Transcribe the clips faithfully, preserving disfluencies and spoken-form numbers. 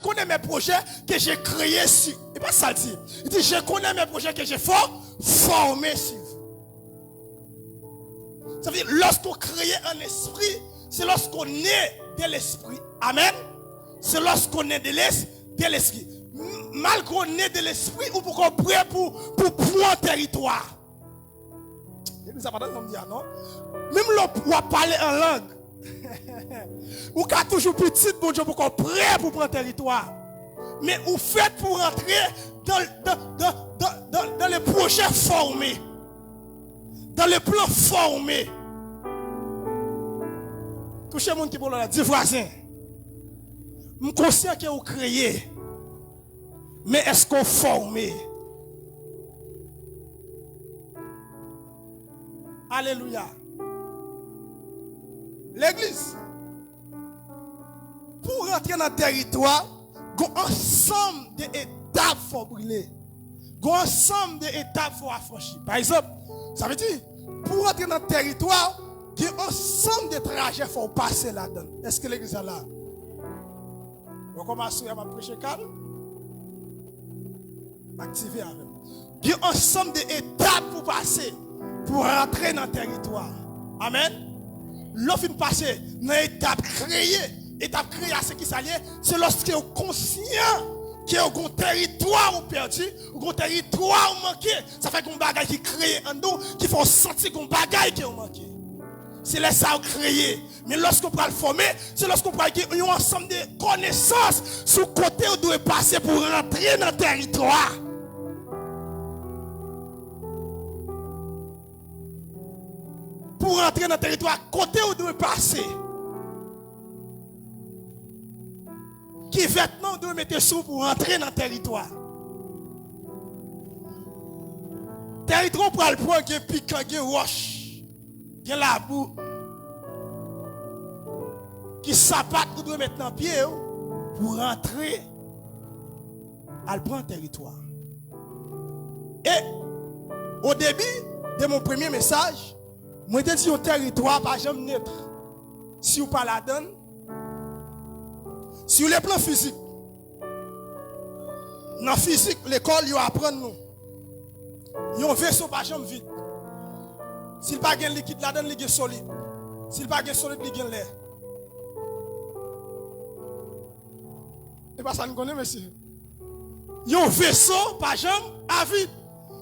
connais mes projets que j'ai créés sur. E pa sa l di. Il dit, je connais mes projets que j'ai for, formés sur vous. Ça veut dire, lorsqu'on crée en esprit, c'est lorsqu'on est de l'esprit. Amen. C'est lorsqu'on est de l'es- de l'esprit. M- Malgré on est de l'esprit, ou poko prè pou, pou pran teritwa. Legliz sa pa tann sa m di a non. Menm lè w ap pale an lang, ou ka toujou pitit, Bondye poko prè pou pran teritwa. Men ou fèt pou rantre dans, dans, dans, dans, dans, dans le projet formé. Dans le plan formé. Touche moun ki bò w la, di vwazen, m konsyan ke ou kreye, men èske w fòme? Alelouya. Legliz, pou w rantre nan teritwa, gon ansanm de etap fò w brile. Gon ansanm de etap fò w afranchi. Pa egzanp, sa vle di, pou w rantre nan teritwa, gen ansanm de trajè fò w pase ladan l. Èske legliz la la? Ou kòmanse a m ap preche kalm? Aktive avè m. Gen ansanm de etap pou pase pou rantre nan teritwa. Amèn. Lè w fin pase nan etap kreye, etap kreye a se ki sa l ye? Se lòske w konsyan ke w gon teritwa ou pèdi, ou gon teritwa ou manke. Sa fè gon bagay ki kreye anndan w ki fè w santi gon bagay ke w manke. Se lè sa w kreye. Men lòske w pral fòme, se lòske w pral gen yon ansanm de konesans sou kote w dwe pase pou w rantre nan teritwa. Pou w rantre nan teritwa, kote w dwe pase. Ki vètman w dwe mete sou w pou w rantre nan teritwa. Teritwa w pral pran gen pikan, gen wòch, gen labou. Ki sapat ou dwe met nan pye w pou rantre al pran teritwa. E o debi de mon premye mesaj, mwen te di yon teritwa pa janm net si w pa ladan l. Sur le plan fizik, nan fizik, lekòl, yo aprann nou. Yon veso pa janm vid. Si l pa gen likid ladan l, li gen solid. Si l pa gen solid, li gen lè. E pa sa n konnen, mesye. Yon veso pa janm avid.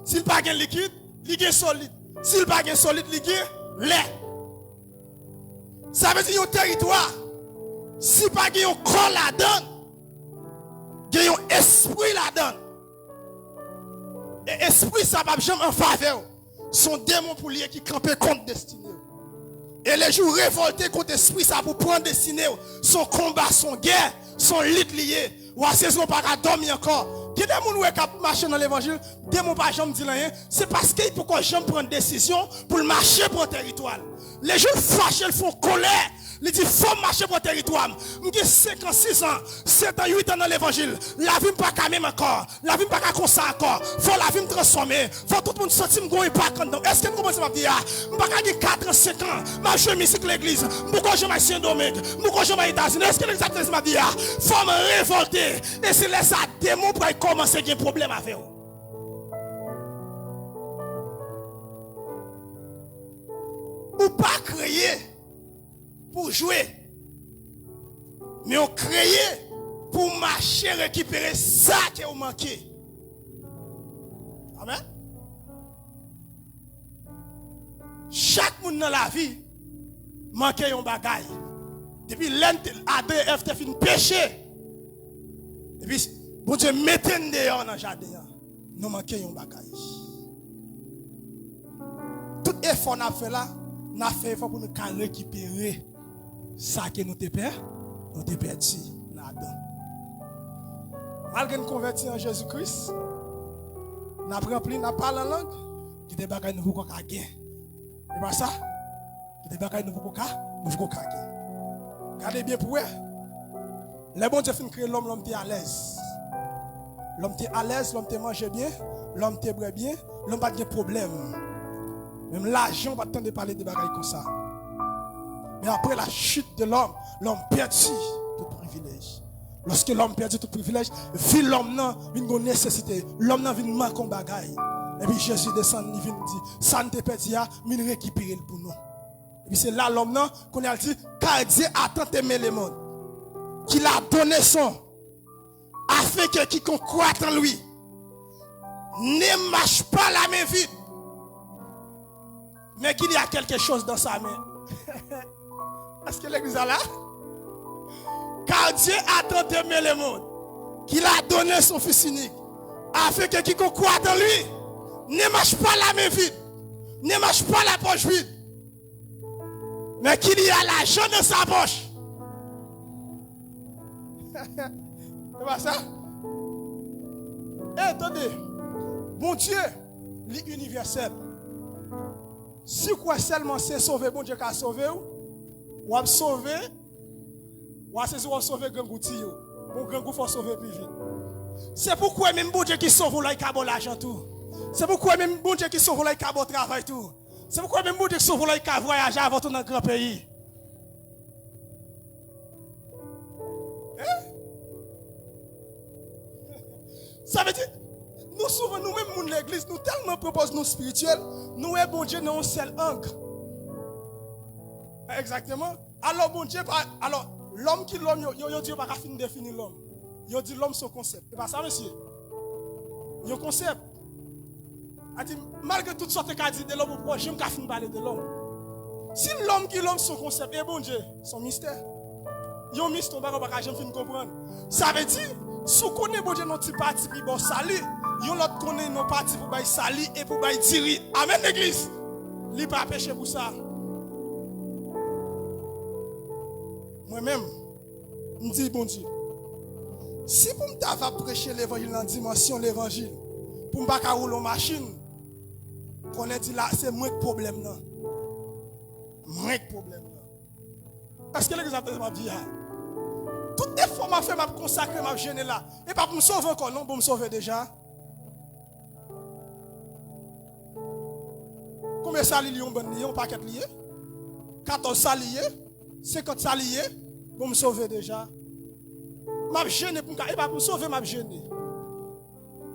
Si l pa gen likid, li gen solid. Si l pa gen solid, li gen lè. Sa vle di yon teritwa, si pa gen yon kò ladan l, gen yon espri ladan l. E espri sa p ap janm an favè w. Se yon demon pou l ye ki kanpe kont destine w. E lè jou revòlte kont espri sa pou pran destine w, se yon konba, se yon gè, se yon lit li ye. W a sezi, w pa ka dòmi ankò. Gen de moun w wè k ap mache nan levanjil, demon pa janm di l anyen. Se paske li poko janm pran desizyon pou l mache pran teritwa l. Lè jou l fache, l fè yon kolè, li di, fò m mache pran teritwa m. M gen senk an, sis an, sèt an, uit an nan levanjil. Lavi m pa ka menm ankò. Lavi m pa ka konsa ankò. Fò lavi m transfòme. Fò tout moun santi m gon enpak anndan. Èske n konprann sa m ap di a? M pa ka gen kat an, senk an, m ap jwe mizik legliz. M poko janm al Sendomeng. M poko janm al Etazini. Èske legliz ap tande sa m ap di a? Fò m revòlte. E se lè sa demon pral kòmanse gen pwoblèm avè w. Ou pa kreye pou jwe, men w kreye pou w mache rekipere sa ke w manke. Amèn. Chak moun nan lavi manke yon bagay. Depi lè n te, Adan e Èv te fin peche, epi Bondye mete n deyò nan jaden an, nou manke yon bagay. Tout efò n ap fè la, n ap fè efò pou nou ka rekipere sa ke nou te pè, nou te pèdi nan Adan. Malgre n konvèti an Jezi Kris, n ap ranpli, n ap pale an lang, gen de bagay nou poko ka gen. E pa sa? Gen de bagay nou poko ka, nou poko ka gen. Gade byen pou wè. Lè Bondye fin kreye lòm, lòm te alèz. Lòm te alèz, lòm te manje byen, lòm te bwè byen, lòm pa t gen pwoblèm. Menm lajan, ou pa t tande pale de bagay konsa. Men apre la chute de l'homme, lòm pèdi tout privilèj. Lòske lòm pèdi tout privilèj, vi lòm nan vin gon nesesite. Lòm nan vin manke yon bagay. Epi Jezi desann, li vin di, sa n te pèdi a, m vin rekipere l pou nou. Epi se la lòm nan, kounye a l di, car Dieu a tant aimé le monde, qu'il a donné son, afin que quiconque croit en lui ne marche pas la main vide, mais qu'il y a quelque chose dans sa main. Èske legliz la la? Car Dieu a tant aimé le monde, qu'il a donné son Fils unique, afin que quiconque croit en lui ne marche pas la main vide, ne marche pas la poche vide, mais qu'il y a l'argent dans sa poche. Se pa sa? E tande, Bondye, li inivèsèl. Si w kwè sèlman se sove Bondye ka sove w, w ap sove, w a sezi w ap sove grangou tiyo. Bon, grangou fò sove pi vit. Se pou w kwè menm Bondye ki sove w la, li ka ba w lajan tou. Se pou w kwè menm Bondye ki sove w la, li ka ba w travay tou. Se pou w kwè menm Bondye ki sove w la, li ka vwayaje avè w tou nan gran peyi. Hein? Sa vle di, nou souvan, nou menm moun legliz, nou tèlman pran pòz nou espirityèl, nou wè Bondye nan yon sèl ang. Egzakteman. Alò, Bondye pa, alò, lòm ki lòm, yo, yo, yo di yo pa ka fin defini lòm. Yo di lòm se yon konsèp. E pa sa, mesye? Yon konsèp. A di, malgre tout sa w te ka di de lòm, ou poko janm ka fin pale de lòm. Si lòm ki lòm se yon konsèp, e Bondye, se yon mistè. Yon mistè, yon bagay ou pa ka janm fin konprann. Sa vle di, si w konnen Bondye nan yon ti pati pou l ba w sali, yon lòt konnen nan yon pati pou bay sali e pou bay diri. Amèn, legliz! Li pa peche pou sa. Mwen menm, m di Bondye, si pou m ta va preche levanjil nan dimansyon levanjil, pou m pa ka woule yon machin, konnen di la, se mwen k pwoblèm nan. Mwen k pwoblèm nan. Èske legliz ap tande sa m ap di a? Tout efò m ap fè, m ap konsakre, m ap jene la. E pa pou m sove ankò, non, bon, m sove deja. Konbyen sali li ye, yon bann li ye, yon pakèt li ye? Katòz sali ye? Senkant sali ye? Bon, m sove deja. M ap jene pou m ka, e pa pou m sove, m ap jene.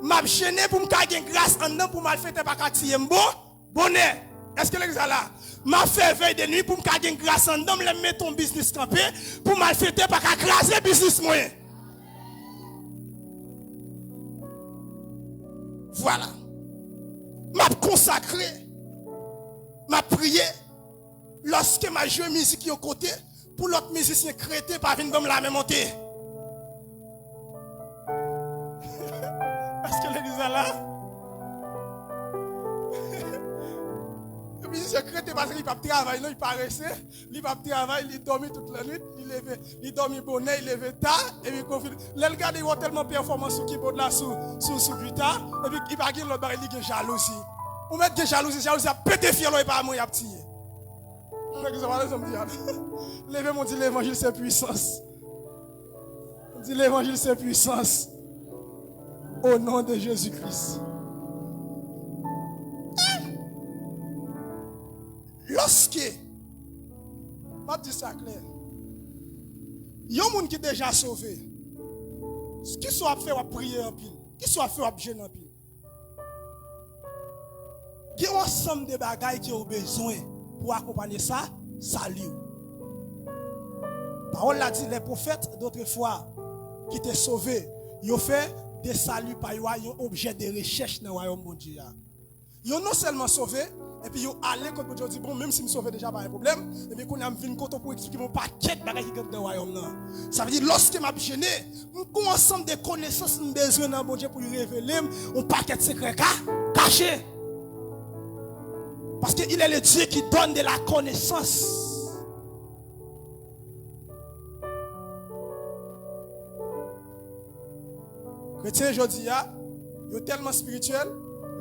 M ap jene pou m ka gen gras anndan pou malfetè pa ka tiye m bon, bonè. Èske legliz la la? M ap fè vèy de nwi pou m ka gen gras anndan m lè m mete yon biznis kanpe, pou malfetè pa ka kraze biznis mwen. Vwala. M ap konsakre. M ap priye. Lòske m al jwe mizik yon kote, pou lòt mizisyen krete pa vin ban m lamen monte. Èske legliz la la? Mizisyen krete paske li p ap travay non, li parese. Li p ap travay, li dòmi tout lannwit, li leve, li dòmi bonè, li leve ta, epi konfin. Lè l gade, yo tèlman pèfòmans sou kibòd la, sou, sou, sou gita, epi li pa gen lòt bagay, li gen jalouzi. Ou mèt gen jalouzi, jalouzi ap pete fyèl ou, e pa mwen y ap tiye. Mwen ki sa pale, sa m di a. Leve men w, di levanjil se pwisans. Di levanjil se pwisans. O non de Jezi Kris. Lòske, m ap di sa klè, yon moun ki deja sove, kisa w ap fè? W ap priye anpil. Kisa w ap fè? W ap jene anpil. Gen yon ansanm de bagay ke w bezwen pou akonpanye sa, sali w. Pawòl la di, les prophètes d'autrefois ki te sove, yo fè de sali pa yo a yon objè de rechèch nan wayòm Bondye a. Yo non sèlman sove, epi yo ale kot Bondye, yo di, bon, menm si m sove deja, pa gen pwoblèm, epi kounye a m vin kote w pou eksplike m yon pakèt bagay ki gen anndan wayòm nan. Sa vle di, lòske m ap jene, m gen yon ansanm de konesans m bezwen nan Bondye pou li revele m yon pakèt sekrè ka, kache. Paske il est le Dieu qui donne de la connaissance. Kretyen jodi a, yo tèlman espirityèl,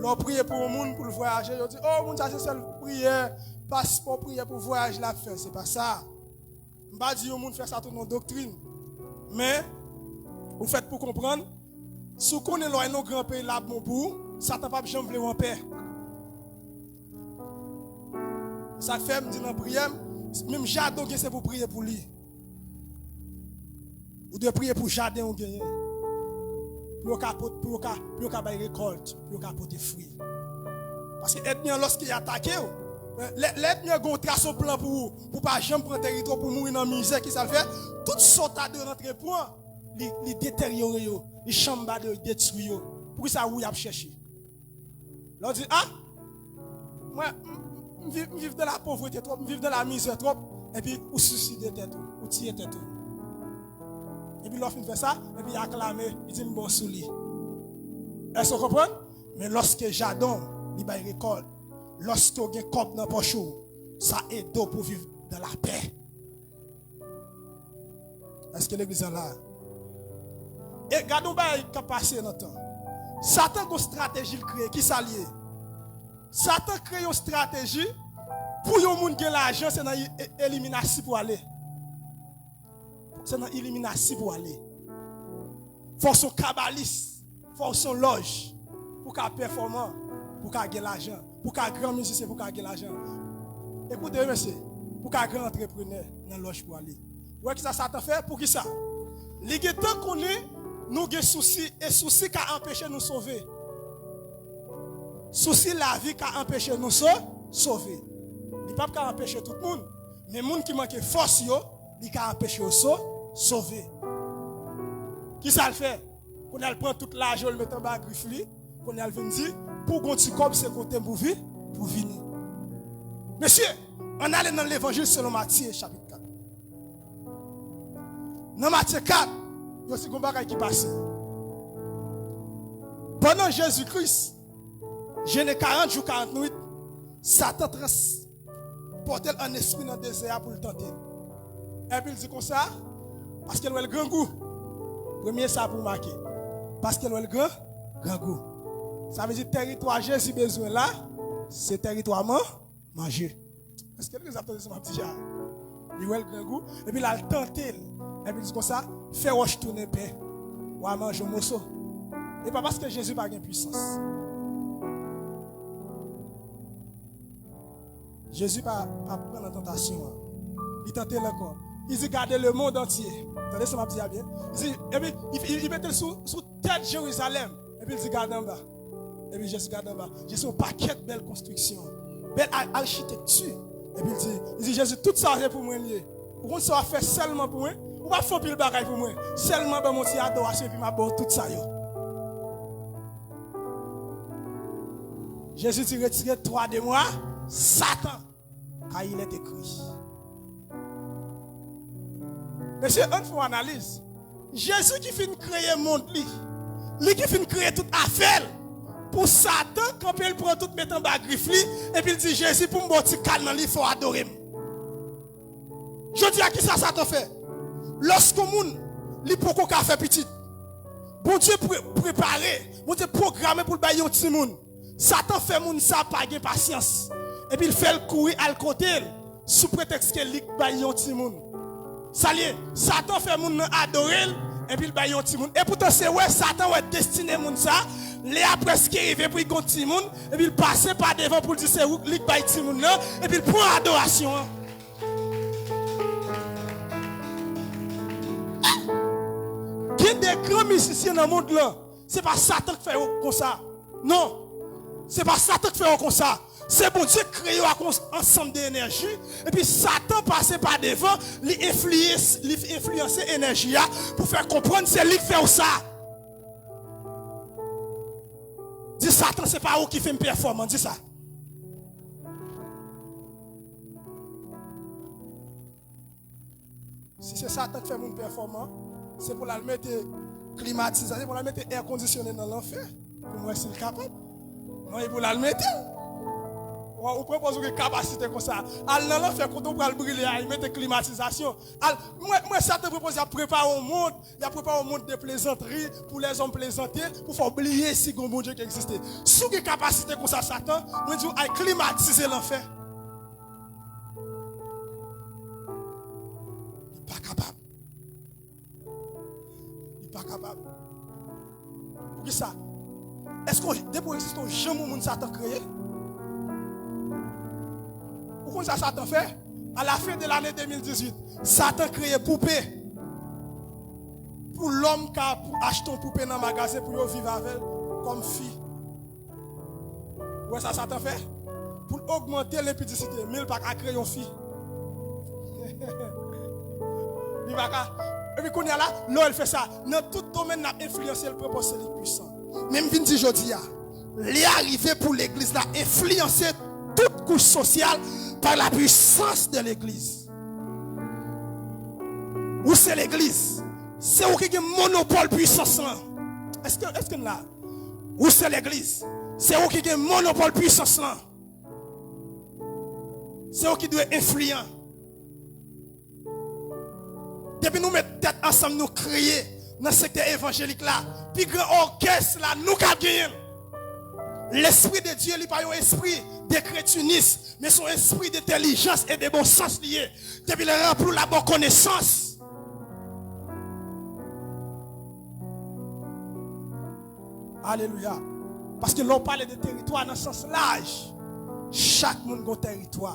lè w priye pou yon moun pou l vwayaje, yo di, o, moun sa se sèl priyè, paspò, priyè pou vwayaj l ap fè. Se pa sa. M pa di yon moun fè sa tou nan doktrin. Men, ou fèt pou konprann, si w konnen lè w al nan yon gran peyi l ap bon pou ou, Satan p ap janm vle w anpè. Sa k fè m di nan priyè m, menm jaden w gen se pou w priye pou li. Ou dwe priye pou jaden ou genyen. Pou yo ka pot, pou yo ka, pou yo ka bay rekòlt, pou yo ka pote fwi. Paske ènmi an, lòske y atake w, lè, lè ènmi an gen yon tras, yon plan pou ou, pou pa janm pran teritwa, pou mouri nan mizè, ki sa l fè? Tout sa w ta dwe rantre pran, li, li deteryore yo, li chanbade yo, li detwi yo. Poukisa ou y ap chèche? Lè w di, a, mwen, m, m viv, m viv dans la pauvreté twòp, m viv dans la misère twòp, epi ou suiside tèt ou, ou tiye tèt ou. Epi lè w fin fè sa, epi y aklame, li di m bon sou li. Èske w konprann? Men lòske jaden w, li bay rekòlt, lòske w gen kòb nan pòch ou, sa ede w pou viv dans la paix. Èske legliz la la? E gade yon bagay k ap pase nan tan. Satan gon estrateji l kreye. Ki sa l ye? Satan kreye yon estrateji pou yon moun gen lajan, se nan e-, e-, Iliminati pou ale. Se nan Iliminati pou ale. Fò w se yon kabalis. Fò w se yon lòj pou w ka pèfòman, pou w ka gen lajan, pou w ka gran mizisyen, pou w ka gen lajan. Ekoute, mesye, pou w ka gen antreprenè nan lòj pou ale. Ou wè kisa Satan fè? Poukisa? Li gentan konnen nou gen sousi, e sousi ka anpeche nou sove. Sousi lavi ka anpeche nou so-, sove. Li p ap ka anpeche tout moun, men moun ki manke fòs yo, li ka anpeche yo so-, sove. Kisa l fè? Kounye a l pran tout lajan l met anba grif li. Kounye a l vin di, pou gon ti kòb se kote m pou vi-, pou vini. Mesye, ann ale nan Levanjil selon Matye, chapit kat. Nan Matye kat, yo di gon bagay ki pase. Pandan Jezi Kris jene karant jou, karant nwit, Satan trans-, pòte l an espri nan dezè a pou l tante l. Epi l di konsa, paske l wè l grangou. Premye sa pou w make. Paske l wè l gran, grangou. Sa vle di teritwa Jezi bezwen la, se teritwa man-, manje. Èske legliz ap tande sa m ap di a? Li wè l grangou, epi l al tante l. Epi l di konsa, fè wòch tounen pen. W a manje yon moso. E pa paske Jezi pa gen pwisans. Jezi pa, pa pran nan tantasyon an. Li tante l ankò. Li di, gade lemonn antye. Tande sa m ap di a byen. Li di, epi, li, li, li mete l sou, sou tèt Jerizalèm. Epi l di, gade anba. Epi Jezi gade anba. Jezi yon pakèt bèl konstriksyon. Bèl a-, achitekti. Epi l di, li di, Jezi, tout sa se pou mwen l ye. Ou konn sa w ap fè sèlman pou mwen? Ou p ap fè anpil bagay pou mwen. Sèlman ban m yon ti adorasyon, epi m ap ba w tout sa yo. Jezi di, retire twa de mwa, Satan, car il est écrit. Mesye, ann fè yon analiz. Jezi ki fin kreye mond li, li ki fin kreye tout afè l, pou Satan kanpe l pran tout met anba grif li, epi l di, Jezi, pou m ba w ti kal nan li, fò w adore m. Jodi a, kisa Satan fè? Lòske yon moun, li poko ka fè pitit, Bondye pre-, prepare, Bondye pwograme pou l bay yon timoun. Satan fè moun sa pa gen pasyans. Epi l fè l kouri al kote l, sou pretèks ke li k bay yon timoun. Sa l ye, Satan fè moun nan adore l, epi l bay yon timoun. Epoutan, se wè Satan wè destine moun sa, lè a prèske rive pou l gon timoun, epi l pase pa devan pou l di se ou, li k bay timoun nan, epi l pran adorasyon an. Gen de gran mizisyen nan mond lan, se pa Satan k fè yo konsa. Non. Se pa Satan k fè yo konsa. Se Bondye k kreye yo ak yon ansanm de enèji, epi Satan pase pa devan, li enfliyans-, li enfliyanse enèji a pou fè konprann se li k fè w sa. Di, Satan, se pa ou ki fè m pèfòman, di sa. Si se Satan k fè moun pèfòman, se pou l al mete klimatizasyon, se pou l al mete èkondisyone nan lanfè, pou m wè si l kapab. Non, e pou l al mete l. Ou, ou pran pòz ou gen kapasite konsa. Al nan lanfè, kote w pral brile a, mete klimatizasyon. Al, mwen, mwen, Satan pran pòz y ap prepare yon mond, y ap prepare yon mond de plezantri, pou lèzòm plezante, pou fè w bliye si gon Bondye ki egziste. Si w gen kapasite konsa, Satan, mwen di w, al klimatize lanfè. Li pa kapab. Li pa kapab. Poukisa? Èske w, depi w egziste, w janm wè moun Satan kreye? Ou konn sa Satan fè? A la fen de lane de mil dizuit, Satan kreye poupe. pou lòm ka pou achte yon poupe nan magazen pou yo viv avè l kòm fi. Ou wè sa Satan fè? Pou l ogmante lenpidisite, men l pa ka kreye yon fi. Li pa ka. Epi kounye a la, lè l fè sa, nan tout domèn n ap enfliyanse l, pran pòz se li k pwisan. Men m vin di jodi a, lè a rive pou legliz la enfliyanse tout kouch sosyal pa la pwisans de legliz. Ou se legliz. Se ou ki gen monopòl pwisans lan. Èske, èske n la? Ou se legliz. Se ou ki gen monopòl pwisans lan. Se ou ki dwe enfliyan. Depi nou met tèt ansanm, nou kreye nan sektè evanjelik la, pi gran òkès la, nou ka genyen l. Lespri de Dye, li pa yon espri de kretinis, men se yon espri dentèlijans e de bon sans li ye. Depi l ranpli w, l ap ba w konesans. Alelouya. Paske lè w pale de teritwa nan sans laj, chak moun gon teritwa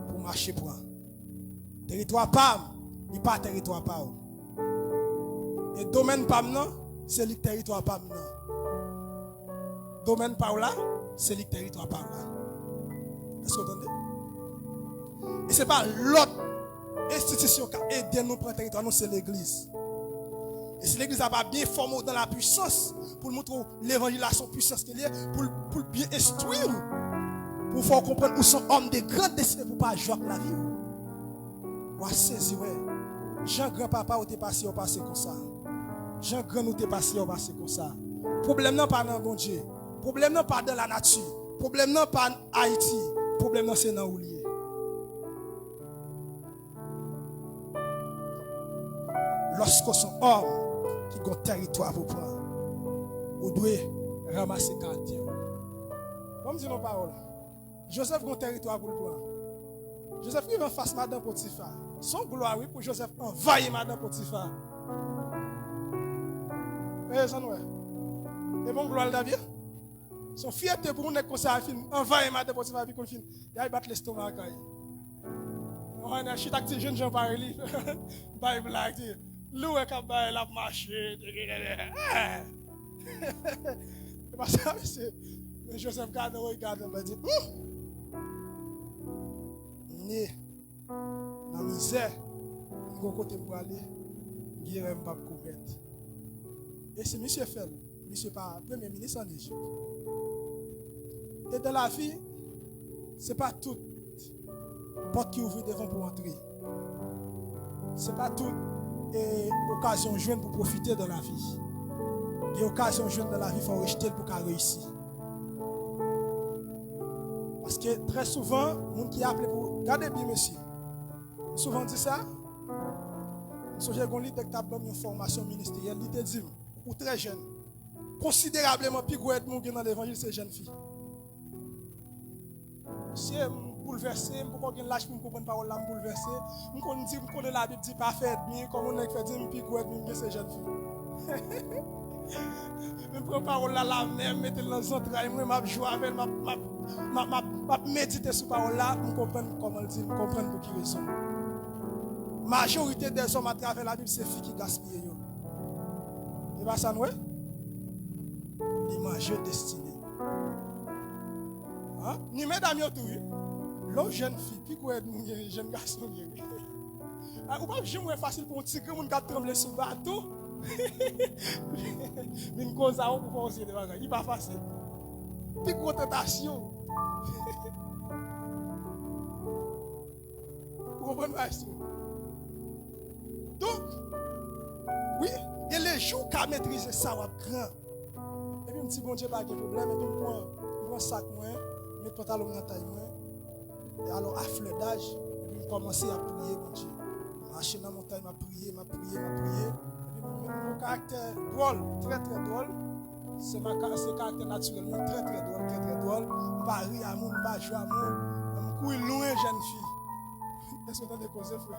pou mache pran. Teritwa pa m, li pa teritwa pa w. E domèn pa m nan, se li k teritwa pa m nan. Domèn pa w la, se li k teritwa pa w la. Èske w tande? E se pa lòt enstitisyon k ap ede nou pran teritwa nou, se legliz. E si legliz la pa byen fòme w dans la puissance, pou l montre w levanjil la se yon pwisans ke l ye, pou l, pou l byen enstwi w, pou l fè w konprann ou se yon homme de grande destinée, pou w pa jwe ak lavi w. W a sezi, wè. Jan granpapa w te pase, yo pase konsa. Jan grann ou te pase, yo pase konsa. Pwoblèm nan pa nan Bondye. Pwoblèm nan pa dans la nature. Pwoblèm nan pa Ayiti. Pwoblèm nan se nan ou l ye. Lòske w se yon òm ki gon teritwa pou pran, ou dwe ranmase karaktè w. Ban m di nou yon pawòl. Jozèf gon teritwa pou l pran. Jozèf rive anfas madanm Potifa. Se yon glwa, wi, pou Jozèf anvayi madanm Potifa. E sa nou wè. E bon glwa l t ap ye? Se yon fyète pou yon nèg konsa fin anvayi madanm Potifa, epi konn fin, y al bat lestoma kay. Yon nèg chita ak ti jènjan parèy li, bay blag, ti lou wè k ap bay, l ap mache. Eh! Se pa sa, mesye. Men Jozèf gade, wi, gade, l di, hmm! M ye nan mizè, m gon kote m prale, m gen erè m p ap komèt. E si misye fè l, misye pa premye minis ann Ejip. E dans la vie, se pa tout pòt ki ouvri devan pou antre. Se pa tout, e, okazyon w jwenn pou pwofite dans la vie. Gen okazyon w jwenn dans la vie, fò w rejte l pou w ka reyisi. Paske trè souvan, moun ki aple pou, gade byen, mesye. M souvan di sa. M sonje gon lidè ki t ap ban m yon fòmasyon ministeryèl, li te di m, ou trè jèn. Konsiderableman pi gwo ènmi w gen nan levanjil se jèn fi. Mesye, m boulvèse, m poko gen laj pou m konprann pawòl la, m boulvèse. M konn di, m konnen Labib di pa fè ènmi, kòman yon nèg fè di m pi gwo ènmi m gen se jèn fi. Men m pran pawòl la, la menm, m mete l nan zantray mwen, m ap jwe avè l, m ap, m ap, m ap, m ap, m ap medite sou pawòl la, m konprann kòman l di, m konprann pou ki rezon. Majorite dèzòm atravè Labib se fi ki gaspiye yo. E pa sa n wè? Li manje destine. An? Ni medam yo tou, wi. Lè w jèn fi, pi gwo ènmi w gen, jèn gason w gen, wi. A, ou p ap janm wè fasil pou yon ti granmoun k ap tranble sou bato vin koze a w pou fè w seri de bagay. Li pa fasil. Pi gwo tantasyon. Ou konprann bagay sa? Donk, wi, gen le jou w ka metrize sa, w ap gran. Epi m di, Bondye pa gen pwoblèm, epi m pran, m pran sak mwen, m met pantalon m nan tay mwen, e alò a flè daj, epi m kòmanse ap priye Bondye. M mache nan montay, m ap priye, m ap priye, m ap priye. Epi m, m, m yon karaktè dwòl, trè, trè dwòl. Se maka-, se karaktè natirèl mwen, trè, trè dwòl, trè, trè dwòl. M pa ri a moun, m pa jwe a moun. M kouri lwen jèn fi. Èske w tande koze, frè?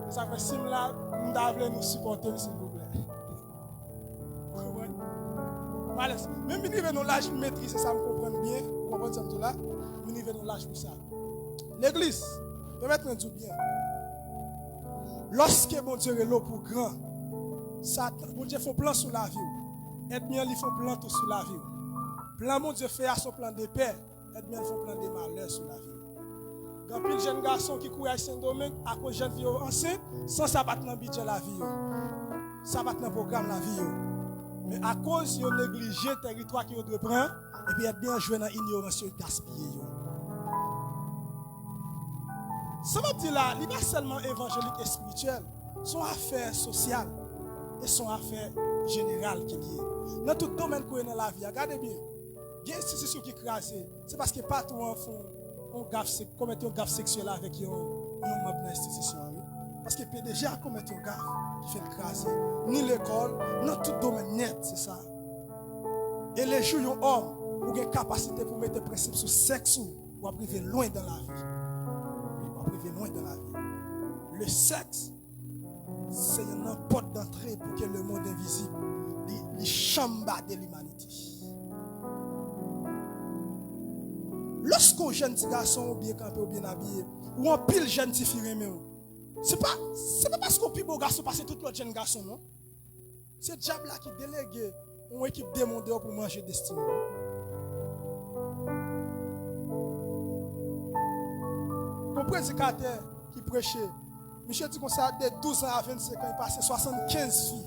E sa fè, si m la, m ta vle nou sipòte m, silvouplè. Ou konprann? M alèz. Men m vin rive nan yon laj, m metrize sa, m konprann byen. Ou konprann sa m di w la? M vin rive nan yon laj pou sa. Legliz, pèmèt mwen di w byen. Lòske Bondye rele w pou gran, Satan, Bondye fè yon plan sou lavi w. Ènmi an li fè yon plan tou sou lavi w. Plan Bondye fè a se yon plan de pè. Ènmi an fè yon plan de malè sou lavi w. Gen anpil jèn gason ki kouri al Sendomeng akoz jèn fi yo ansent, san sa pa t nan bidjè lavi yo. Sa pa t nan pwogram lavi yo. Men akoz yo neglije tèritwa ke yo dwe pran, epi ènmi an jwe nan inyorans yo, gaspiye yo. Sa m ap di la, li pa sèlman evanjelik, espirityèl, se yon afè sosyal, e se yon afè jeneral ke l ye. Nan tout domèn ke w ye nan lavi a, gade byen, gen enstitisyon ki kraze, se paske patwon an fè yon gaf, komèt yon gaf seksyèl avèk yon, yon manm nan enstitisyon an, wi. Paske P D G a komèt yon gaf ki fè l kraze. Ni lekòl, nan tout domèn nèt, se sa. E lejou yon òm, ou gen kapasite pou mete prensip sou sèks ou, w ap rive lwen dan lavi. Wi, w ap rive lwen dan lavi. Le sexe, se youn nan pòt dantre pou ke lemonn envizib li, li chanbade limanite. Lòske yon jèn ti gason ou byen kanpe, ou byen abiye, ou anpil jèn tifi renmen w, se pa, se pa paske w pi bo gason pase tout lòt jèn gason, non. Se dyab la ki delege yon ekip demon deyò pou manje destine w. Yon predikatè ki preche, misye di konsa, de douz an a vennsenk an, li pase swasannkenz fi.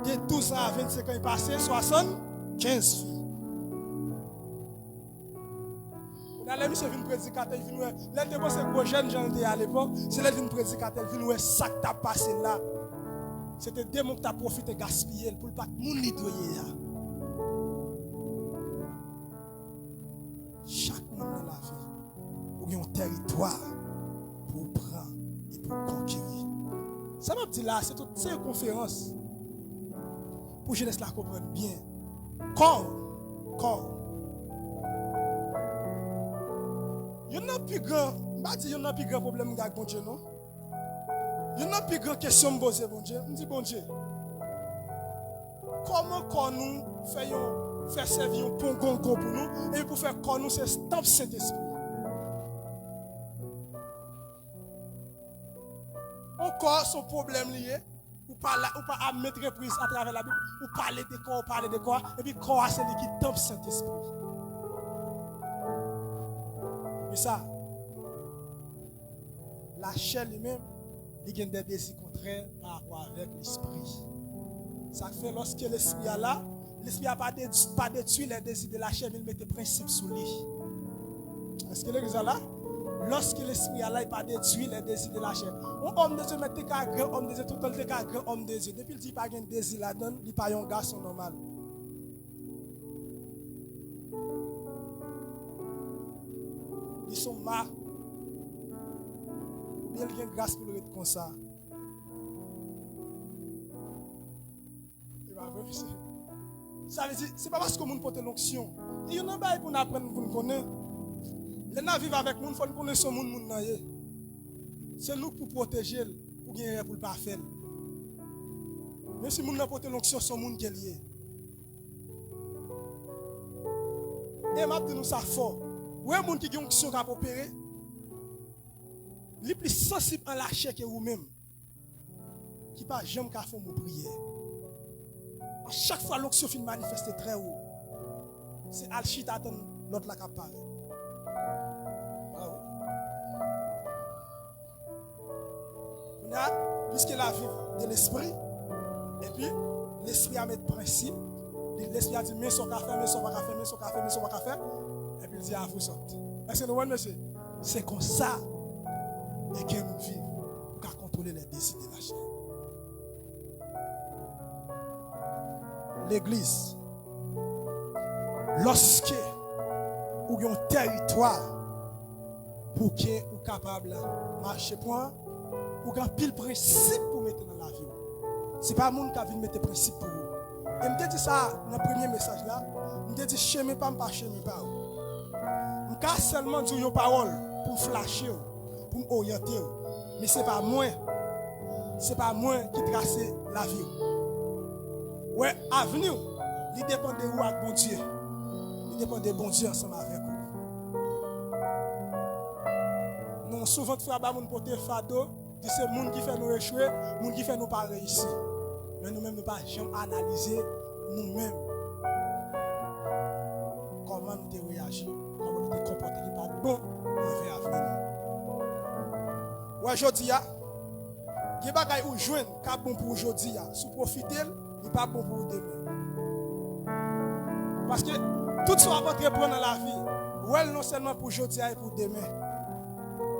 De douz an a vennsenk an, li pase swasannkenz fi. Kounye a, lè misye vin predikatè, li vin wè, lè l te panse gwo jèn jan l te ye alepòk, se lè l vin predikatè, l vin wè sa k t ap pase l la. Se te demon ki t ap pwofite gaspiye l pou l pa t moun li dwe ye a. Chak moun nan lavi, ou gen yon tèritwa pou w pran e pou w konkeri. Sa m ap di la, se tout, se yon konferans pou jenès la konprann byen. Kò w, kò w. Youn nan pi gran, m pa di youn nan pi gran pwoblèm m gen ak Bondye, non. Youn nan pi gran kesyon m poze Bondye, m di, Bondye, kòman kò nou fè yon, fè sèvi yon pongongon pou nou, epi pou fè kò nou se tanp Sentespri? Yon kò se yon pwoblèm li ye. Ou pa la, ou pa a maintes reprises atravè Labib, ou pale de kò, ou pale de kò a, epi kò a se li ki tanp Sentespri. Wi sa. Lachè li menm, li gen de dezi kontrè pa rapò avèk lespri. Sa k fè lòske lespri a la, lespri a pa de, pa detwi les désirs de la chair, men li mete prensip sou li. Èske legliz la la? Lòske lespri a la, li pa detwi les désirs de la chair. Yon òm de Dye mèt te ka gran òm de Dye, toutan li te ka gran òm de Dye. Depi l di pa gen dezi ladan l, li pa yon gason nòmal. Li se yon ma. Oubyen li gen gras pou l ret konsa. E pa vre, mesye. Sa vle di, se pa paske moun pote l onksyon. Gen yon bagay pou n aprann, pou n konnen. Lè n ap viv avèk moun, fò n konnen se yon moun moun nan ye. Se nou k pou pwoteje l, pou gen erè pou l pa fè l. Men si moun nan pote l onksyon, se yon moun ke l ye. E m ap di nou sa fò. Ou wè moun ki gen onksyon k ap opere, li plis sansib an lachè ke ou menm, ki pa janm ka fè yon mo priyè. A chak fwa lonksyon fin manifeste trè wo, se al chita tann lòt la k ap parèt. Bravo. Kounye a, piske la viv de lespri, epi lespri a met prensip, li, lespri a di, men sa w ka fè, men sa w pa ka fè, men sa w ka fè, men sa w pa ka fè, epi l di, a vous autres. Èske nou konprann, mesye? Se konsa e ke moun viv pou ka kontwole les désirs de la chair. Legliz, lòske ou gen yon tèritwa pou ke ou kapab mache pran, ou gen anpil prensip pou mete nan lavi w. Se pa moun k ap vin mete prensip pou ou. E m te di sa nan premye mesaj la, m te di, chemen pa m pa chemen pa ou. M ka sèlman di w yon pawòl pou m flache w, pou m oryante w. Men se pa mwen, se pa mwen ki trase lavi w. Wè, avni w, li depann de ou ak Bondye. Li depann de Bondye ansanm avèk ou. Non, souvan frè ba moun pote fado, Di se moun ki fè nou echwe, moun ki fè nou pa reyisi. Men nou menm, nou pa janm analize nou menm. Kòman nou te reyaji, kòman nou te konpòte ki pa t bon anvè avni nou. Wè, jodi a, gen bagay ou jwenn k ap bon pou ou jodi a. Si w pwofite l, li pa bon pou ou demen. Paske tout sa w ap antreprann nan lavi, wè l non sèlman pou jodi a e pou demen.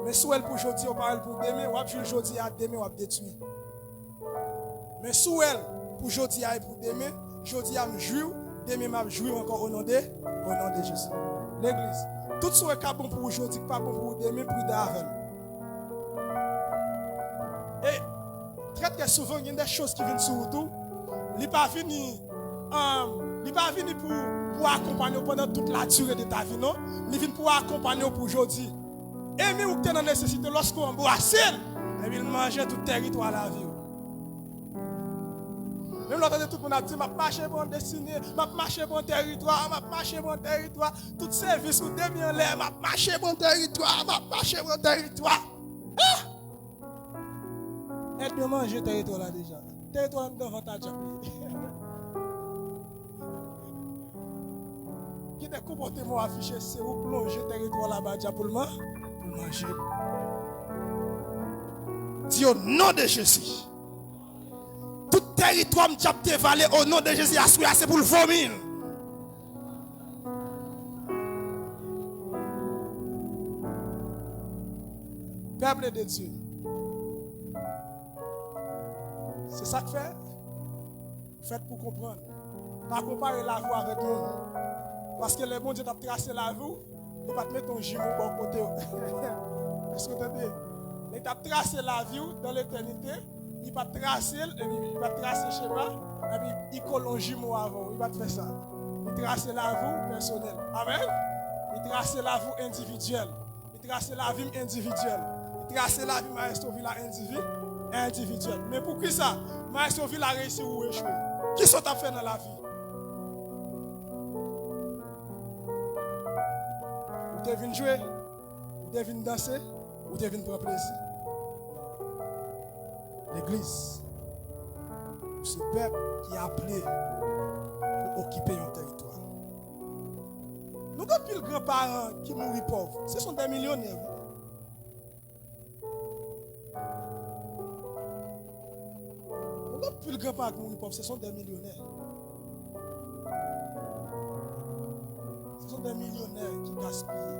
Men si w wè l pou jodi a, w pa wè l pou demen, w ap jwi l jodi a, demen w ap detwi. Men si w wè l pou jodi a e pou demen, jodi a m jwi w, demen m ap jwi w ankò, o non de, o non de Jezi. Legliz, tout sa w wè k ap bon pou ou jodi, k pa bon pou ou demen, pridan avè l. E trè, trè souvan, gen de choz ki vin sou ou tou. Li pa vini, um, li pa vini pou, pou akonpanye w pandan tout la dire de ta vi, non. Li vin pou akonpanye w pou jodi. Enmi ou ki te nan nesesite, lòske w anbrase l, epi l manje tout tèritwa lavi w. Menm lè w tande tout moun ap di, "M ap mache pran destine, m ap mache pran tèritwa, m ap mache pran tèritwa." Tout sèvis ou depi anlè, "M ap mache pran tèritwa, m ap mache pran tèritwa." Ah! Ènmi an manje tèritwa la deja. Tèritwa anndan vant a dyab li. Gen de konpòteman w afiche, se ou k lonje tèritwa la ba dyab pou l man-, pou l manje l. Di, o non de Jezi. Tout tèritwa m dyab te vale, o non de Jezi, aswè a se pou l vomi l. Pèp de Dye. Se sa k fè, fèt pou konprann. Pa konpare lavi w avèk moun. Paske lè Bondye t ap trase lavi w, li pa t mete yon jimo bò kote w. Èske w tande? Lè li t ap trase lavi w dan letènite, li pa t trase l, epi li pa t trase chema, epi li kole yon jimo avè w. Li pa t fè sa. Li trase lavi w pèsonèl. Amèn. Li trase lavi w endividyèl. Li trase lavi m endividyèl. Li trase lavi Maestro Villa endivi-, endividyèl. Men poukisa Maestro Villa reyisi, ou echwe? Kisa w t ap fè nan lavi? Ou te vin jwe? Ou te vin danse? Ou te vin pran plezi? Legliz, ou se pèp ki aple pou okipe yon tèritwa. Nou gen anpil gran paran ki mouri pòv. Se son de milyonè, wi. Nou gen anpil gran paran ki mouri pòv, se son de milyonè. Se son de milyonè ki gaspiye.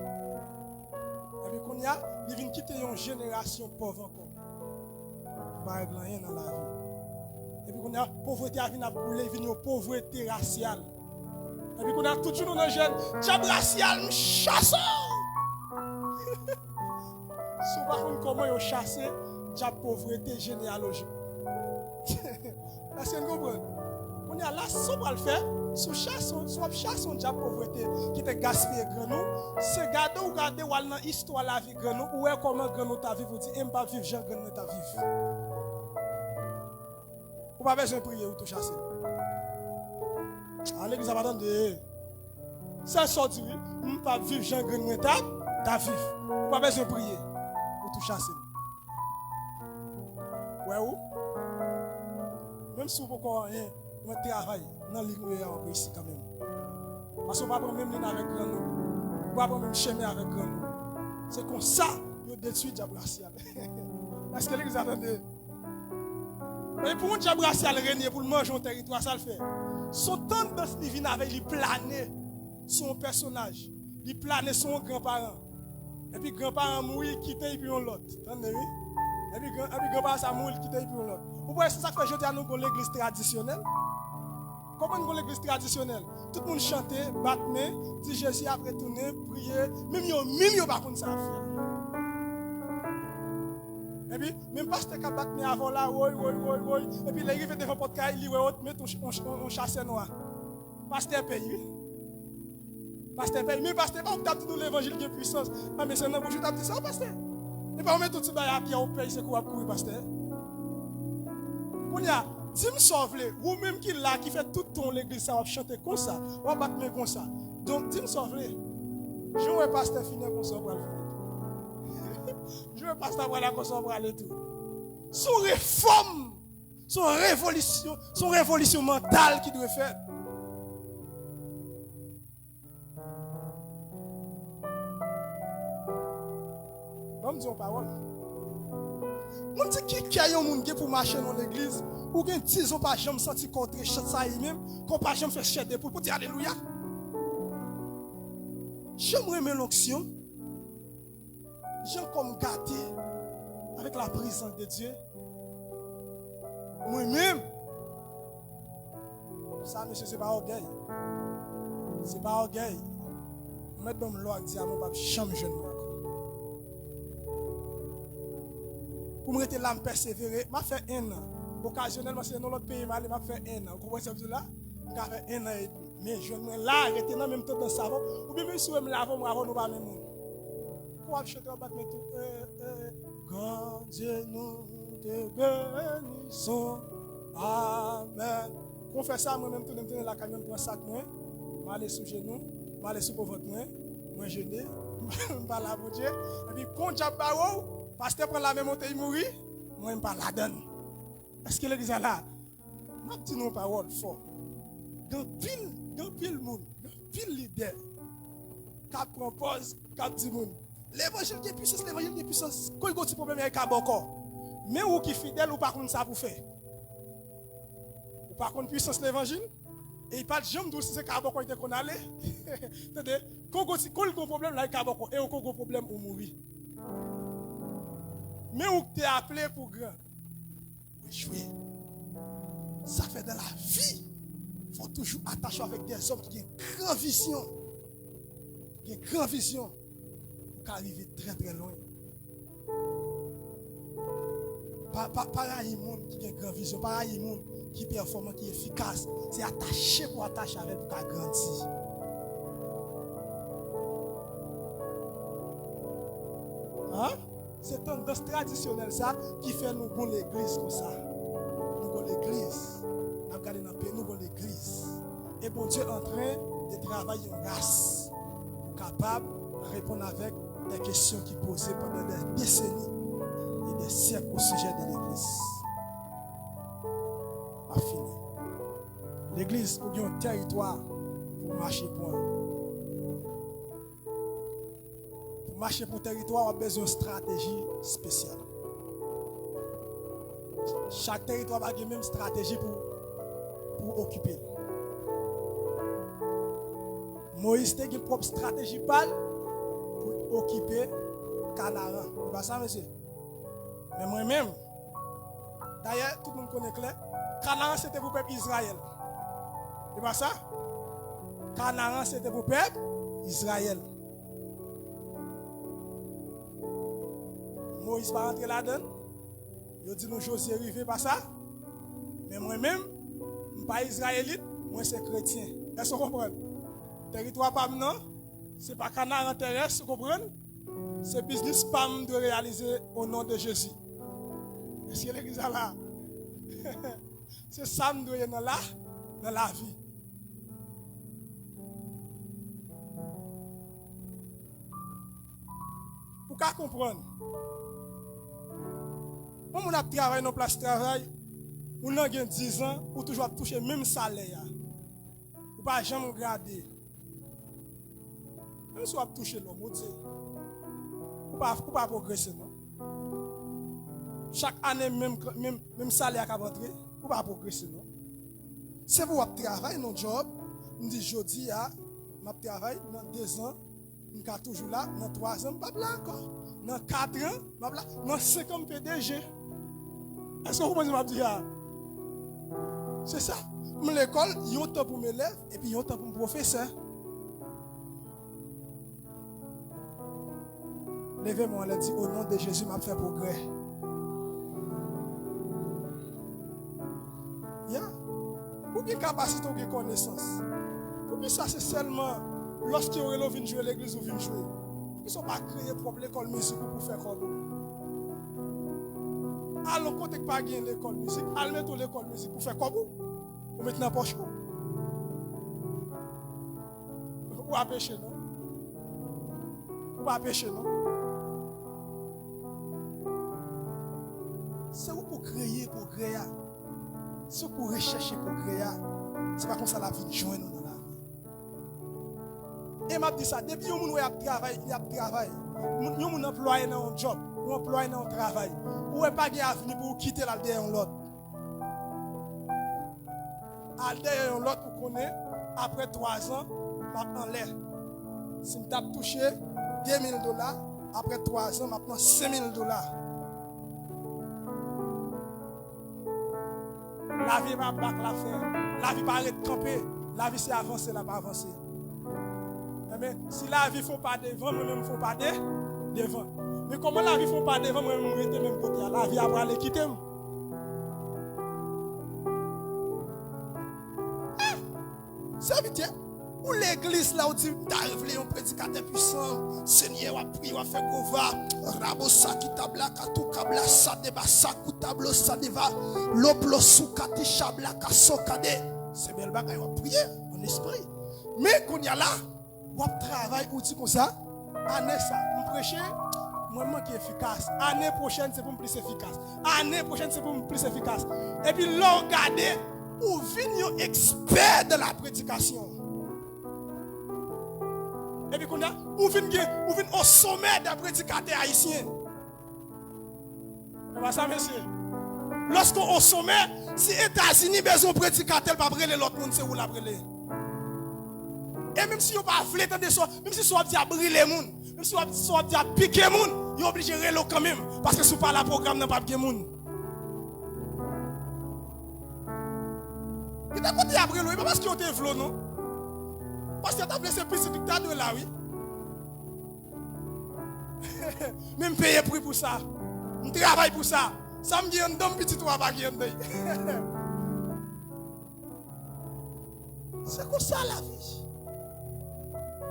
Epi kounye a, li vin kite yon jenerasyon pòv ankò. Ki pa regle anyen nan lavi. Epi kounye a, povrete a vin ap boule, vin yon povrete rasyal. Epi kounye a, tout jounen w nan jèn, dyab rasyal, m chase w! Si w pa konn kòman yo chase dyab povrete jeneyalojik. Èske n konprann? Kounye a la, sa w pral fè, si w chase, si w ap chase yon dyab povrete ki te gaspiye grann ou, se gade w gade w al nan istwa lavi grann ou, ou wè kòman grann ou ta viv, ou di, e m p ap viv jan grann mwen t ap viv. Ou pa bezwen priye, ou tou chase l. A, legliz la pa tande. Sèl sa w di, wi, m p ap viv jan grann mwen t ap, t ap viv. Ou pa bezwen priye, ou tou chase l. Wè ou? Menm si w poko anyen, mwen travay nan liy nou ye a, w ap reyisi kanmenm. Paske w pa pran menm liy avèk grann ou. Ou pa pran menm chemen avèk grann ou. Se konsa yo detwi dyab rasyal. Èske legliz la tande? E pou yon dyab rasyal renye, pou l manje yon tèritwa, sa l fè? Se yon tandans li vin avè, li plane sou yon pèsonaj, li plane sou yon granparan. Epi granparan mouri, kite l pou yon lòt. Tande, wi. Epi gran, epi granparan sa mouri, l kite l pou yon lòt. Ou kwè se sa k fè jodi a nou gon legliz tradisyonèl? Kòman n gon legliz tradisyonèl? Tout moun chante, bat men, di Jezi ap retounen, priye. Menm yo, menm yo pa konn sa ap fè. Epi, menm pastè k ap bat men avè w la, woy, woy, woy, woy. Epi, lè l rive devan pòt kay, li wè w, met yon, yon, yon, yon chasè nwa. Pastè pèy, wi. Pastè pèy. Men pastè pa ou ki t ap di nou levanjil gen pwisans. A, men se nan bouch ou t ap di sa, pastè. E pa ou met yon ti bagay a pyè ou pèy, se kou w ap kouri, pastè. Kounye a, di m sa w vle, ou menm ki la, ki fè tout tan w legliz sa, w ap chante konsa, w ap bat men konsa. Donk, di m sa w vle. Jan w wè pastè fini konsa, w pral fini tou. Jan w wè pastè prale konsa, w prale tou. Se yon refòm, se yon revolisyon, se yon revolisyon mantal ki dwe fèt. Ban m di yon pawòl. Ban m di ki kè yon moun gen pou mache nan legliz, ou gen diz an pa janm santi kò w trè chat sa li menm, kò w pa janm fè chè de poul pou di alelouya. Jan m renmen lonksyon, jan kò m gate avèk la prezans de Dye. Mwen menm, sa mesye se pa ògèy. Se pa ògèy. Ou mèt ban m lò ak dyaman, ou p ap janm jwenn mwen ankò. Pou m rete la, m pèsevere, m ap fè en an. Okazyonèlman, se nan lòt peyi m ale, m ap fè en an. Ou konprann sa m di w la? M ka fè en an edmi. Men jwenn mwen la, rete nan menm tandans sa avè w. Oubyen menm si w wè m la avè w, mwen avè w, nou pa menm moun. Kou w ap chante, w ap bat men tou. Eh, eh, Grandye nou te benison. Amèn. Kou w fè sa, mwen menm tounen m tounen lakay mwen, m pran sak mwen, m ale sou jenou, m ale sou po vant mwen, mwen jene, m pale a Bondye. Epi kou dyab bare w, pastè pran lame monte, li mouri, mwen m pa ladann. Èske legliz la la? M ap di nou yon pawòl fò. Gen anpil, gen anpil moun, gen anpil lidè k ap pran pòz, k ap di moun, levanjil gen pwisans, levanjil gen pwisans. Kou l gen yon ti pwoblèm, y a ka bòkò. Men ou ki fidèl, ou pa konn sa pou fè. Ou pa konn pwisans levanjil, e y pa t janm di w si se ka bòkò y te konn ale. Tande, kou l gen yon ti, kou l gen yon pwoblèm, la y ka bòkò. E ou kou l gen yon pwoblèm, ou mouri. Men ou k te aple pou gran. Ou echwe. Sa fè dan lavi, fò w toujou atache w avèk dèzòm ki gen gran vizyon. Ki gen gran vizyon. Ou ka rive trè, trè lwen. Pa, pa, pa rayi moun ki gen gran vizyon. Pa rayi moun ki pèfòman, ki efikas. Se atache pou w atache avè l pou w ka grandi. Hein? Se tandans tradisyonèl sa ki fè nou gon legliz konsa. Nou gon legliz. N ap gade nan peyi, nou gon legliz. E Bondye antren de travay yon ras pou kapab reponn avèk de kesyon ki poze pandan de deseni e de syèk o sijè de legliz. M ap fini. Legliz, ou gen yon tèritwa pou mache pran. Pou mache pou tèritwa, w ap bezwen yon estrateji espesyal. Chak tèritwa pa gen menm estrateji pou, pou okipe l. Moyiz te gen pwòp estrateji pa l pou l okipe Kanaran. E pa sa, mesye? Men mwen menm, dayè, tout moun konnen klè, Kanaran se te pou pèp Izrayèl. E pa sa? Kanaran se te pou pèp Izrayèl. Moyiz pa rantre ladan l. Yo di nou Jozye rive, pa sa? Men mwen menm, m pa Izrayelit, mwen se kretyen. Èske w konprann? Tèritwa pa m nan, se pa Kanaran terès, ou konprann? Se biznis pa m m dwe reyalize o non de Jezi. Èske legliz la la? Se sa m dwe ye nan la, nan lavi. Ou ka konprann. Yon moun ap travay nan plas travay, ou nan gen diz an, ou toujou ap touche menm salè a. Ou pa janm grade. Menm si w ap touche lòm, ou di, ou pa, ou pa pwogrese non. Chak ane, menm, menm, menm salè a k ap antre, ou pa pwogrese non. Se pou w ap travay nan djòb, m di jodi a, m ap travay nan dezan, m ka toujou la, nan twazan, m p ap la ankò. Nan katran, m ap la, nan senkan, m P D G. Èske w konprann sa m ap di a? Se sa. M lekòl, yon tan pou m elèv, epi yon tan pou m pwofesè. Leve men w anlè, di, o non de Jezi, m ap fè pwogrè. Ya. Ou gen kapasite, ou gen konesans. Poukisa se sèlman lòske yo rele w vin jwe legliz, ou vin jwe? Poukisa w pa kreye pwòp lekòl mizik ou pou fè kòb ou? Al yon kote k pa gen lekòl mizik, al mete yon lekòl mizik pou fè kòb ou. Ou met nan pòch ou. Ou pa peche non. Ou pa peche non. Se ou pou kreye pwogrè a. Se ou pou rechèche pwogrè a. Se pa konsa l ap vin jwenn ou nan lavi. E m ap di sa, depi yon moun wè y ap travay, y ap travay. Moun- Yon moun anplwaye nan yon djòb, ou anplwaye nan yon travay. Ou wè pa gen avni pou ou kite l al dèyè yon lòt. Al dèyè yon lòt ou konnen, apre twa zan, m ap anlè. Si m t ap touche de mil dola, apre twa zan, m ap nan senk mil dola. Lavi e pa bak l ap fè. Lavi pa ret kanpe. Lavi se avanse l ap avanse. Enben, si lavi fè w pa devan, mwen menm m fè w pa de, devan. Men kòman lavi fè w pa devan, mwen menm m rete menm kote a? Lavi a prale kite m. Sèvitè, ou legliz la, ou di, "M ta vle yon predikatè pwisan." Senyè, w ap priye, w ap fè gwo va. Rabosa ki tabla, katou kabla, sa deba, sa kou tablo, sa deva, loplo sou kati chabla, kaso kade. Se bèl bagay, w ap priye an espri. Men kounye a la, w ap travay, ou di konsa, "Ane sa, m preche, mwen manke efikas. Ane pwochèn, se pou m plis efikas. Ane pwochèn, se pou m plis efikas." Epi lè w gade, ou vin yon ekspè de la predikasyon. Epi kounye a, ou vin gen, ou vin o somè dè predikatè ayisyen. E pa sa, mesye. Lòske w o somè, si Etazini bezwen yon predikatè, l p ap rele lòt moun, se ou l ap rele. E menm si yo pa vle tande sa, menm si sa w ap di a brile moun, menm si w ap, sa w ap di a pike moun, yo oblije rele w kanmenm. Paske si w pa la, pwogram nan p ap gen moun. Gen de kote y ap rele w, e pa paske yo te vle w, non. Paske yo ta vle se pitit li ki ta dwe la, wi. Men m peye pri pou sa. M travay pou sa. Sa m gen anndan m, pitit ou a pa gen anndan l. Se konsa lavi.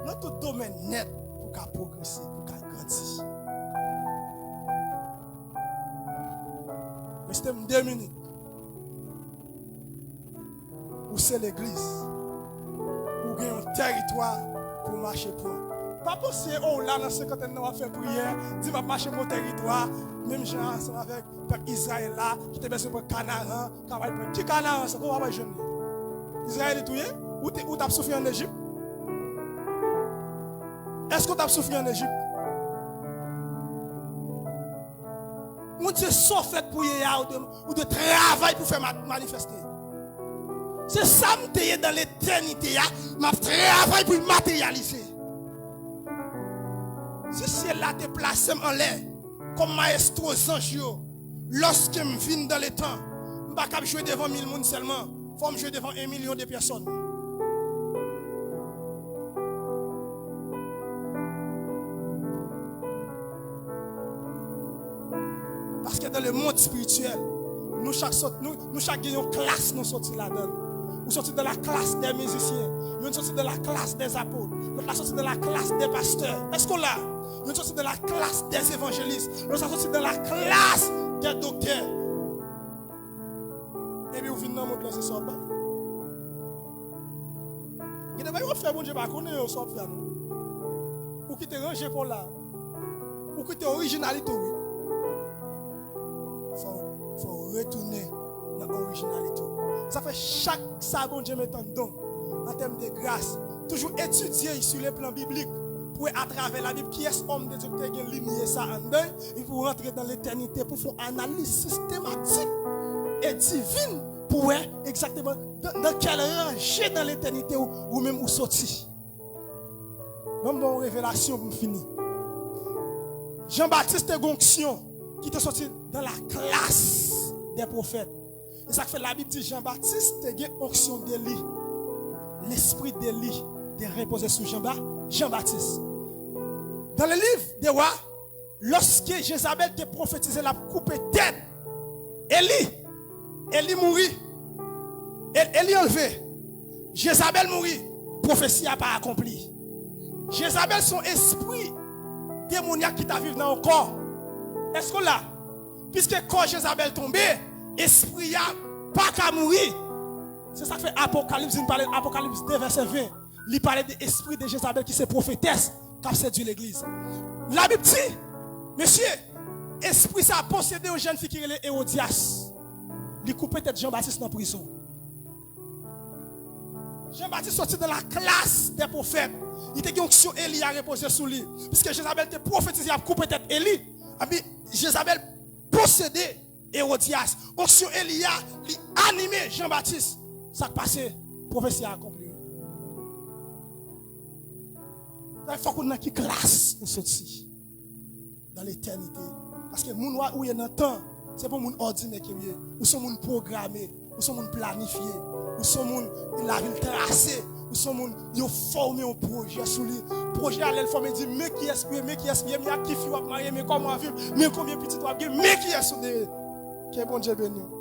Nan tout domèn nèt, pou ka pwogrese, pou ka grandi. Reste m de minit. Ou se legliz. Ou gen yon tèritwa pou w mache pran. Pa panse, o, w la nan senkantèn nan, w ap fè priyè, di, "M ap mache pran tèritwa, menm jan ansanm avèk pèp Izrayèl la, ki te bezwen pran Kanaran, k ap al pran." Ki Kanaran sa? Kòman w ap al jwenn li? Izrayelit ou ye? Ou te, ou t ap soufri ann Ejip? Èske w t ap soufri ann Ejip? Bondye, sa w fèt pou ye a, ou dwe, ou dwe travay pou fè ma-, manifeste. Se sa m te ye dan letènite a, m ap travay pou l materyalize. Si syèl la te plase m anlè kòm mayestwo zanj yo, lòske m vin dan letan, m pa kab jwe devan mil moun sèlman, fò m jwe devan en milyon de pèsòn. Paske dans le monde spirituel, nou chak sot, nou, nou chak gen yon klas nou soti ladan l. Ou soti dans la classe des musiciens, youn soti dans la classe des apôtres, lòt la soti dans la classe des pasteurs. Èske w la? Youn soti dans la classe des évangélistes, lòt la soti dans la classe des docteurs. Epi ou vin nan mond lan, se sa w ap bay. Gen de bagay w ap fè, Bondye pa konnen yo, sa w ap fè a non. Ou kite ranje pa w la. Ou kite orijinalite w, wi. Fò, fò w retounen nan orijinalite w. Sa fè chak sa Bondye met anndan w, an tèm de gras, toujou etidye l sur le plan biblik, pou wè atravè Labib kiyès òm de Dye ki te gen limyè sa anndan l, epi pou w rantre nan letènite, pou w fè yon analiz sistematik e divin, pou w wè egzakteman nan, nan kèl ranje nan letènite ou, ou menm ou soti. Ban m ba w yon revelasyon pou m fini. Jan Batis te gen onksyon ki te soti dans la classe des prophètes. E sa k fè Labib di Jan Batis te gen onksyon Eli. Lespri d'Eli te repoze sou Jan Ba-, Jan Batis. Dans le livre des Rois, lòske Jezabèl te pwofetize l ap koupe tèt Eli, Eli mouri. E-, Eli anlve. Jezabèl mouri. Pwofesi a pa akonpli. Jezabèl se yon espri demonyak ki ta viv nan yon kò. Èske w la? Piske kò Jezabèl tonbe, espri a pa ka mouri. Se sa k fè Apokalips vin pale, Apokalips de vèsè ven. Li pale de espri de Jezabèl ki se pwofetès k ap sedui legliz. Labib di, mesye, Espri sa posede yon jèn fi ki rele Ewodyas. Li koupe tèt Jan Batis nan prizon. Jan Batis soti dans la classe des prophètes. Li te gen onksyon Eli a repoze sou li. Piske Jezabèl te pwofetize y ap koupe tèt Eli. Epi Jezabèl posede Ewodyas. Onksyon Eli a, li anime Jan Batis. Sa k pase, pwofesi a akonpli. Fòk ou nan ki klas ou soti dans l'éternité. Paske moun ou ye nan tan, se pa moun òdinè ke ou ye. Ou se moun pwograme, ou se moun planifye, ou se moun lavi l trase, ou se moun yo fòme yon pwojè sou li. Pwojè a lè l fòme di men kiyès ou ye, men kiyès ou ye, men ak ki fi w ap marye, men kòman w ap viv, men konbyen pitit w ap gen, men kiyès ou te ye. Ke Bondye beni w.